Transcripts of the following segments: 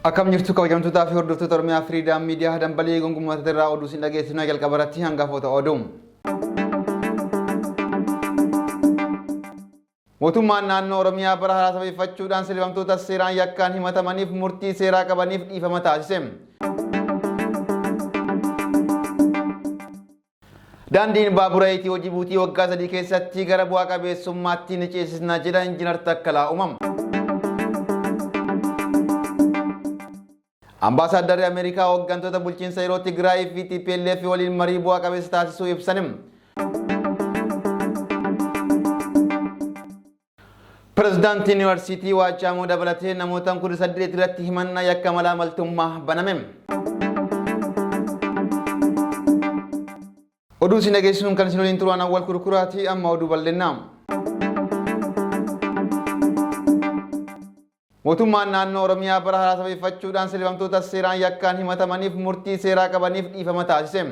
Akkam jirtu kabajamtootaa fi hordoftoota Oromiyaa Firiidaam Miidiyaa dambalii gonkumaa irraa oduu isin dhageessifna jalqaba irratti hangafoota oduu. Mootummaan naannoo Oromiyaa bara haaraa sababeeffachuudhaan sirreeffamtoota seeraan yakkaan himatamaniif murtii seeraa qabaniif dhiifama taasise. Daandiin baabura Itiyoo Jibuutii waggaa 3 keessatti gara bu'aa qabeessummaatti ni ceesisna jedha Injinar Takkalaa Uumam. Ambaasaaddarri Ameerikaa hooggantoota bulchiinsa yeroo Tigraay fi TPLF waliin marii bu'aa qabeessa taasisuu ibsan. Pirezidaantiin Yuunivarsiitii Waachaamoo dabalatee namoota 18 irratti himannaa yakka malaamaltummaa baname. Oduu isin dhageessisuun kan isin waliin turan Awwal Kurkuraati amma oduu bal'innaa. Mootummaan naannoo Oromiyaa bara haaraa sababeeffachuudhaan sirreeffamtoota seeraan yakkaan himatamaniif murtii seeraa qabaniif dhiifama taasise.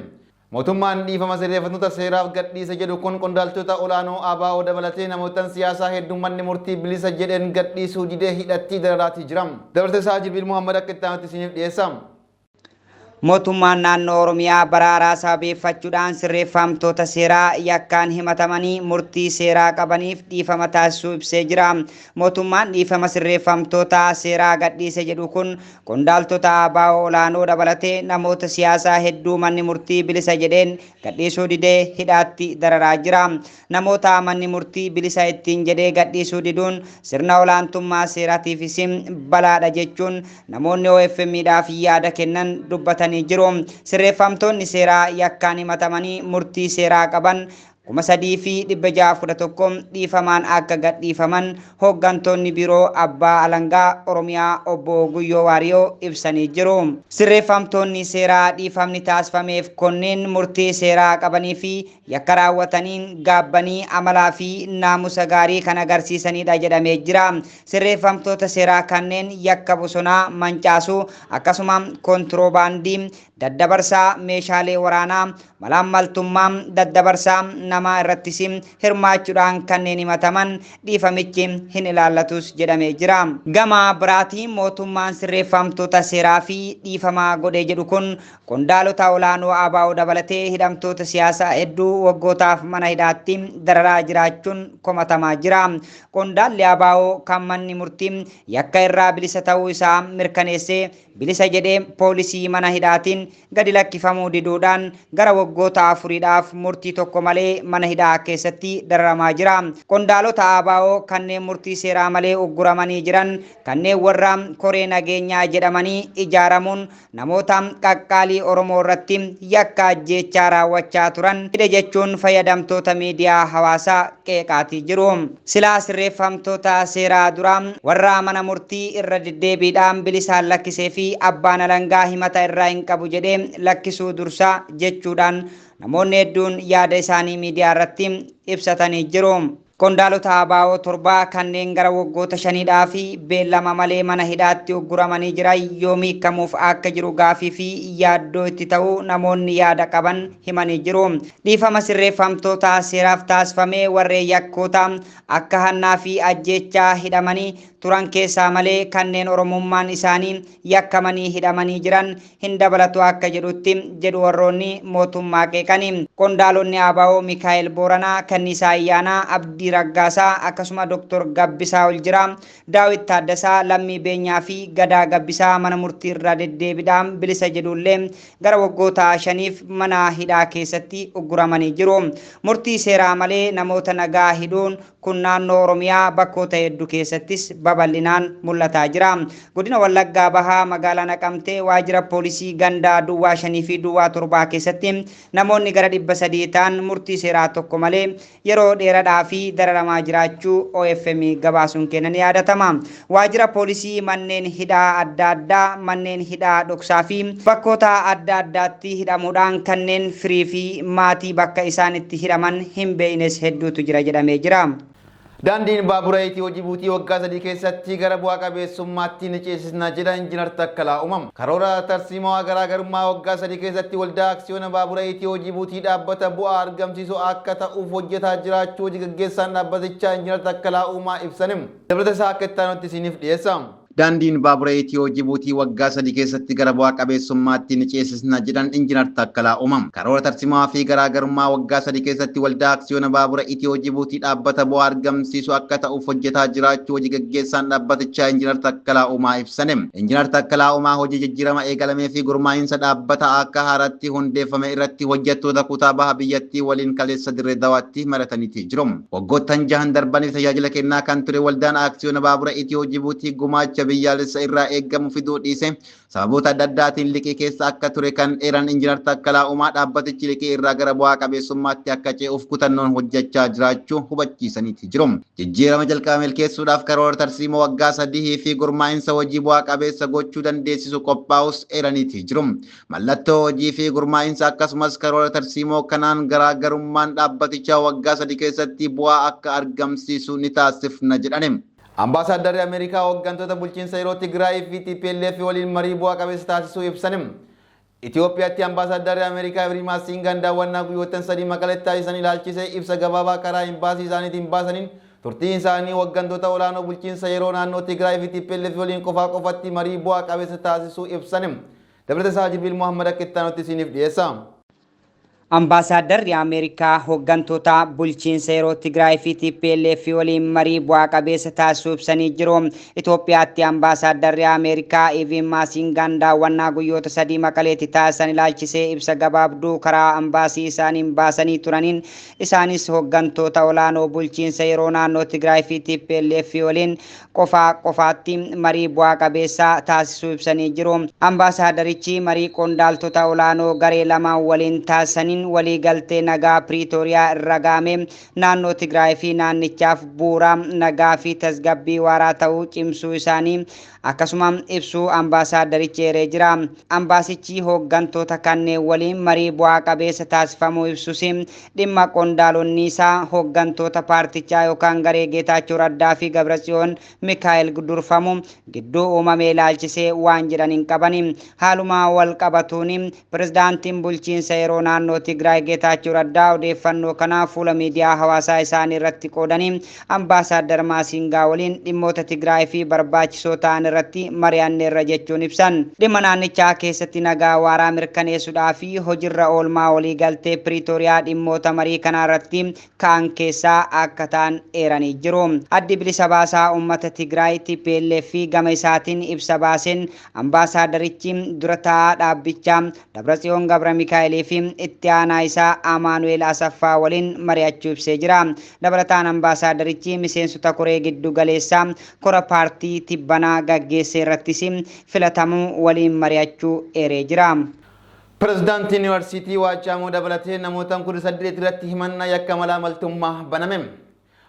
Mootummaan dhiifama sirreeffamtoota seeraaf gadhiise jedhu kun qondaaltota olaanoo ABO dabalatee namootan siyaasaa hedduu manni murtii bilisa jedheen gadhiisuu didee hidhattii dararaatii jira. Dabarsa isaa Jibriil Muhammad akka itti aanutti isiniif dhiyeessa. Mootummaan naannoo Oromiyaa bara haaraa sababeeffachuudhaan sirreeffamtoota seeraa yakkaan himatamanii murtii seeraa qabaniif dhiifama taasisuu ibsee jira. Mootummaan dhiifama sirreeffamtoota seeraa gadhiise jedhu kun qondaaltota ABO olaanoo dabalatee namoota siyaasaa hedduu manni murtii bilisa jedheen gadhiisuu didee hidhaatti dararaa jira. Namoota manni murtii bilisa ittiin jedhee gadhiisuu diduun sirna olaantummaa seeraatiifis balaadha jechuun namoonni OFM'dhaaf yaada kennan dubbatanii jiru. Sirreeffamtoonni seeraa yakkaan himatamanii murtii seeraa qaban 3611 dhiifamaan akka gadhiifaman hooggantoonni biiroo abbaa alangaa Oromiyaa obbo Guyyoo Waariyoo ibsanii jiru. Sirreeffamtoonni seeraa dhiifamni taasifameef kunneen murtii seeraa qabanii fi yakka raawwataniin gaabbanii amalaa fi naamusa gaarii kan agarsiisanidha jedhamee jira. Sirreeffamtoota seeraa kanneen yakka bosonaa mancaasuu akkasuma kontiroobaandii daddabarsaa meeshaalee waraanaa malaammaltummaa daddabarsaa namaa irrattis hirmaachuudhaan kanneen himataman dhiifamichi hin ilaallatus jedhamee jira. Gama biraatiin mootummaan sirreeffamtoota seeraa fi dhiifamaa godhee jedhu kun qondaalota olaanoo ABO dabalatee hidhamtoota siyaasaa hedduu waggootaaf mana hidhaatti dararaa jiraachuun komatamaa jira. Qondaalli ABO kan manni murtii yakka irraa bilisa ta'uu isaa mirkaneessee bilisa jedhee poolisii mana hidhaatiin gadi lakkifamuu diduudhaan gara waggoota 4dhaaf murtii tokko malee mana hidhaa keessatti dararamaa jira. Qondaalota ABO kanneen murtii seeraa malee ugguramanii jiran kanneen warra koree nageenyaa jedhamanii ijaaramuun namoota qaqqaalii Oromoo irratti yakka ajjeechaa raawwachaa turan hidhe jechuun fayyadamtoota miidiyaa hawaasaa qeeqaatii jiru. Silaa sirreeffamtoota seeraa dura warra mana murtii irra deddeebiidhaan bilisaan lakkisee fi abbaan alangaa himata irraa hin qabu jedhee lakkisuu dursa jechuudhaan namoonni hedduun yaada isaanii miidiyaa irratti ibsatanii jiru. Qondaalota ABO 7 kanneen gara waggoota 5dhaa fi beellama malee mana hidhaatti ugguramanii jiran yoom hiikamuuf akka jiru gaafii fi yaaddoo itti ta'uu namoonni yaada qaban himanii jiru. Dhiifama sirreeffamtoota seeraaf taasifamee warreen yakkoota akka hannaa fi ajjeechaa hidhamanii turan keessaa malee kanneen Oromummaan isaanii yakkamanii hidhamanii jiran hin dabalatu akka jedhutti jedhu warroonni mootummaa qeeqanii. Qondaalonni ABO Mikaa'el Booranaa, Kanniisaa Ayyaanaa, Abdii Raggaasaa akkasuma Dr. Gabbisaa Oljiraa, Daawit Taaddasaa, Lammii Beenyaa fi Gadaa Gabbisaa mana murtii irra deddeebiidhaan bilisa jedhullee gara waggoota 5f mana hidhaa keessatti ugguramanii jiru. Murtii seeraa malee namoota nagaa hidhuun kun naannoo Oromiyaa bakkoota hedduu keessattis babal'inaan mul'ataa jira. Godina Wallaggaa Bahaa magaalaa Naqamtee waajjira poolisii gandaa Duwwaa 5 fi Duwwaa 7 keessatti namoonni gara 300 ta'an murtii seeraa tokko malee yeroo dheeradhaa fi dararamaa jiraachuu OFM gabaasuun kennan yaadatama. Waajjira poolisii manneen hidhaa adda addaa, manneen hidhaa dhoksaa fi bakkoota adda addaatti hidhamuudhaan kanneen firii fi maatii bakka isaan itti hidhaman hin beeknes hedduutu jira jedhamee jira. Daandiin baabura Itiyoo Jibuutii waggaa 3 keessatti gara bu'aa qabeessummaatti ni ceesisna jedha Injinar Takkalaa Uumam. Karoora tarsiimawaa garaagarummaa waggaa 3 keessatti waldaa aksiyoona baabura Itiyoo Jibuutii dhaabbata bu'aa argamsiisu akka ta'uuf hojjetaa jiraachuu hojii gaggeessaan dhaabbatichaa Injinar Takkalaa Uumaa ibsani. Dabalata isaa akka itti aanutti isiniif dhiyeessa. Daandiin baabura Itiyoo Jibuutii waggaa 3 keessatti gara bu'aa qabeessummaatti ni ceesisna jedhan Injiinar Taakkalaa Uumaa. Karoora tarsiimaa fi garaagarummaa waggaa 3 keessatti waldaa aksiyoona baabura Itiyoo Jibuutii dhaabbata bu'aa argamsiisu akka ta'uuf hojjetaa jiraachuu hojii gaggeessaan dhaabbatichaa Injiinar Taakkalaa Uumaa ibsane. Injiinar Taakkalaa Uumaa hojii jijjiirama eegalamee fi gurmaa'insa dhaabbata akka haaraatti hundeeffame irratti hojjettoota kutaa baha biyyattii waliin kaleessa Dirree Dawaatti marataniiti jiru. Waggoottan 6 darbaniif tajaajila kennaa kan ture waldaan aksiyoona baabura Itiyoo Jibuutii gumaacha biyyaalessa irraa eegamu fiduu dhiise sababoota adda addaatiin liqii keessa akka ture kan eeran Injiinar Taakkalaa Uumaa dhaabbatichi liqii irraa gara bu'aa qabeessummaatti akka ce'uuf kutannoon hojjechaa jiraachuu hubachiisaniiti jiru. Jijjiirama jalqaba milkeessuudhaaf karoora tarsiimoo waggaa 3 fi gurmaa'insa hojii bu'aa qabeessa gochuu dandeessisu qophaa'us eeraniiti jiru. Mallattoo hojii fi gurmaa'insa akkasumas karoora tarsiimoo kanaan garaagarummaan dhaabbatichaa waggaa 3 keessatti bu'aa akka argamsiisu ni taasifna jedhani. Ambaasaaddarri Ameerikaa hooggantoota bulchiinsa yeroo Tigraay fi TPLF waliin marii bu'aa qabeessa taasisuu ibsani. Itoophiyaatti ambaasaaddarri Ameerikaa Evrii Maasingaan daawwannaa guyyoottan 3 Maqaleetti taasisan ilaalchisee ibsa gabaabaa karaa imbaasii isaaniitiin baasaniin turtiin isaanii hooggantoota olaanoo bulchiinsa yeroo naannoo Tigraay fi TPLF waliin qofaa qofatti marii bu'aa qabeessa taasisuu ibsani. Dabalata isaa Jibriil Muhammad akka itti aanutti isiniif dhiyeessa. Ambaasaaddarri Ameerikaa hooggantoota bulchiinsa yeroo Tigraay fi TPLF waliin marii bu'aa qabeessa taasisuu ibsanii jiru. Itoophiyaatti ambaasaaddarri Ameerikaa Eevin Maasingaan daawwannaa guyyoota 3 Maqaleetti taasisan ilaalchisee ibsa gabaabduu karaa ambaasii isaaniin baasanii turaniin isaanis hooggantoota olaanoo bulchiinsa yeroo naannoo Tigraay fi TPLF waliin qofaa qofaatti marii bu'aa qabeessa taasisuu ibsanii jiru. Ambaasaadarichi marii qondaaltota olaanoo garee lamaan waliin taasisaniin waliigaltee nagaa Piriitooriyaa irra gahame naannoo Tigraay fi naannichaaf bu'uura nagaa fi tasgabbii waaraa ta'uu cimsuu isaanii akkasuma ibsuu ambaasaadarichi eeree jira. Ambaasichi hooggantoota kanneen waliin marii bu'aa qabeessa taasifamuu ibsus dhimma qondaalonni isaa hooggantoota paartichaa yookaan garee Geetaachoo Raddaa fi Gabratsiyoon Mikaa'el durfamu gidduu uumame ilaalchisee waan jedhan hin qabani. Haaluma wal qabatuun pirezidaantiin bulchiinsa yeroo naannoo Tigraay Geetaachoo Raddaa odeeffannoo kana fuula miidiyaa hawaasaa isaanii irratti qoodanii ambaasaaddar Maasingaa waliin dhimmoota Tigraay fi barbaachisoo ta'an irratti mari'anneerra jechuun ibsan. Dhimma naannichaa keessatti nagaa waaraa mirkaneessuudhaa fi hojiirra oolmaa waliigaltee Piriitooriyaa dhimmoota marii kanaa irratti ka'an keessaa akka ta'an eeranii jiru. Addi bilisa baasaa uummata Tigraay TPLF gama isaatiin ibsa baaseen ambaasaaddarichi dura taa'aa dhaabbichaa Dabratsiyoon Gabra Mikaa'elii fi itti aanaa isaa Amaanu'eel Asaffaa waliin mari'achuu ibsee jira. Dabalataan ambaasaaddarichi miseensota koree giddu galeessaa kora paartii Tibbanaa gaggeesse irrattis filatamuu waliin mari'achuu eeree jira. Pirezidaantiin Yuunivarsiitii Waachaamoo dabalatee namoota 18 irratti himannaa yakka malaamaltummaa baname.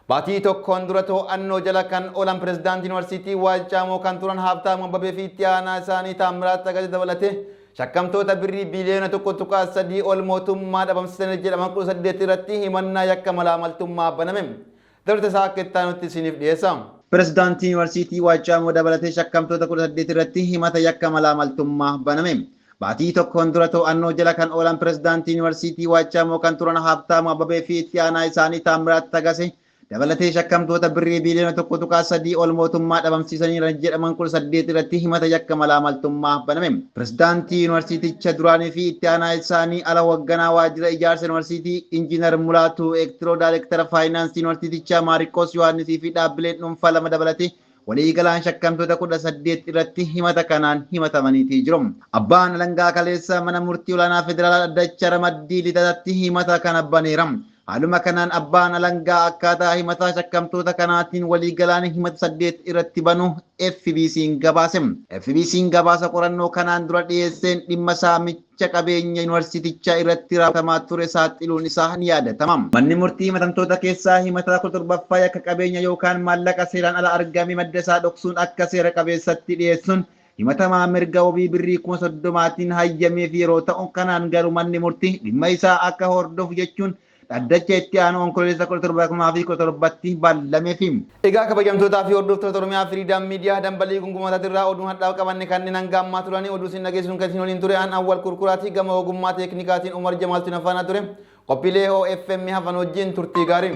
Baatii tokkoon dura to'annoo jala kan oolan pirezidaantii Yuunivarsiitii Waachaamoo kan turan Haabtaamuu Abbabee fi itti aanaa isaanii Taammiraat Tagaje dabalatee shakkamtoota birrii biliyoona 1.3 ol mootummaa dhabamsiisan jedhaman 18 irratti himannaa yakka malaamaltummaa baname. Dabalata isaa akka itti aanutti isiniif dhiyeessa. Pirezidaantii Yuunivarsiitii Waachaamoo dabalatee shakkamtoota 18 irratti himata yakka malaamaltummaa baname. Baatii tokkoon dura to'annoo jala kan oolan pirezidaantii Yuunivarsiitii Waachaamoo kan turan Haabtaamuu Abbabee fi itti aanaa isaanii Taammiraat Tagase dabalatee shakkamtoota birrii biliyoona 1.3 ol mootummaa dhabamsiisanii jedhaman 18 irratti himata yakka malaamaltummaa baname. Pirezidaantii Yuunivarsiiticha duraanii fi itti aanaa isaanii ala hoogganaa waajjira ijaarsa Yuunivarsiitii Injiinar Mulaatuu Ektiroo, Daayirektara Faayinaansii Yuunivarsiitichaa Maariqoos Yohaannisii fi dhaabbileen dhuunfaa 2 dabalatee waliigalaan shakkamtoota 18 irratti himata kanaan himatamaniitii jiru. Abbaan alangaa kaleessa mana murtii olaanaa federaalaa dhaddacha ramaddii Lidataatti himata kana baneera. Haaluma kanaan abbaan alangaa akkaataa himataa shakkamtoota kanaatiin waliigalaan himata 8 irratti banuu FBC'n gabaase. FBC'n gabaasa qorannoo kanaan dura dhiyeesseen dhimma saamicha qabeenya yuunivarsiitichaa irratti raawwatamaa ture saaxiluun isaa ni yaadatama. Manni murtii himatamtoota keessaa himata 17ffaa yakka qabeenya yookaan maallaqa seeraan ala argame madda isaa dhoksuun akka seera qabeessatti dhiyeessuun himatamaa mirga wabii birrii 30,000 hayyameef yeroo ta'u kanaan garuu manni murtii dhimma isaa akka hordofu jechuun dhaddacha itti aanu Onkololeessa 17,2017tti ballameefi. Egaa kabajamtootaa fi hordoftoota Oromiyaa Firiidaam Miidiyaa dambalii gungumataatirraa oduun hadhaa'u qabanne kanneen hanga ammaa turanii oduu isin dhageessisuun kan isin waliin ture an Awwal Kurkuraatii gama ogummaa teeknikaatiin Umar Jamaaltu na faana ture. Qophiilee OFM hafan wajjin turtii gaarii.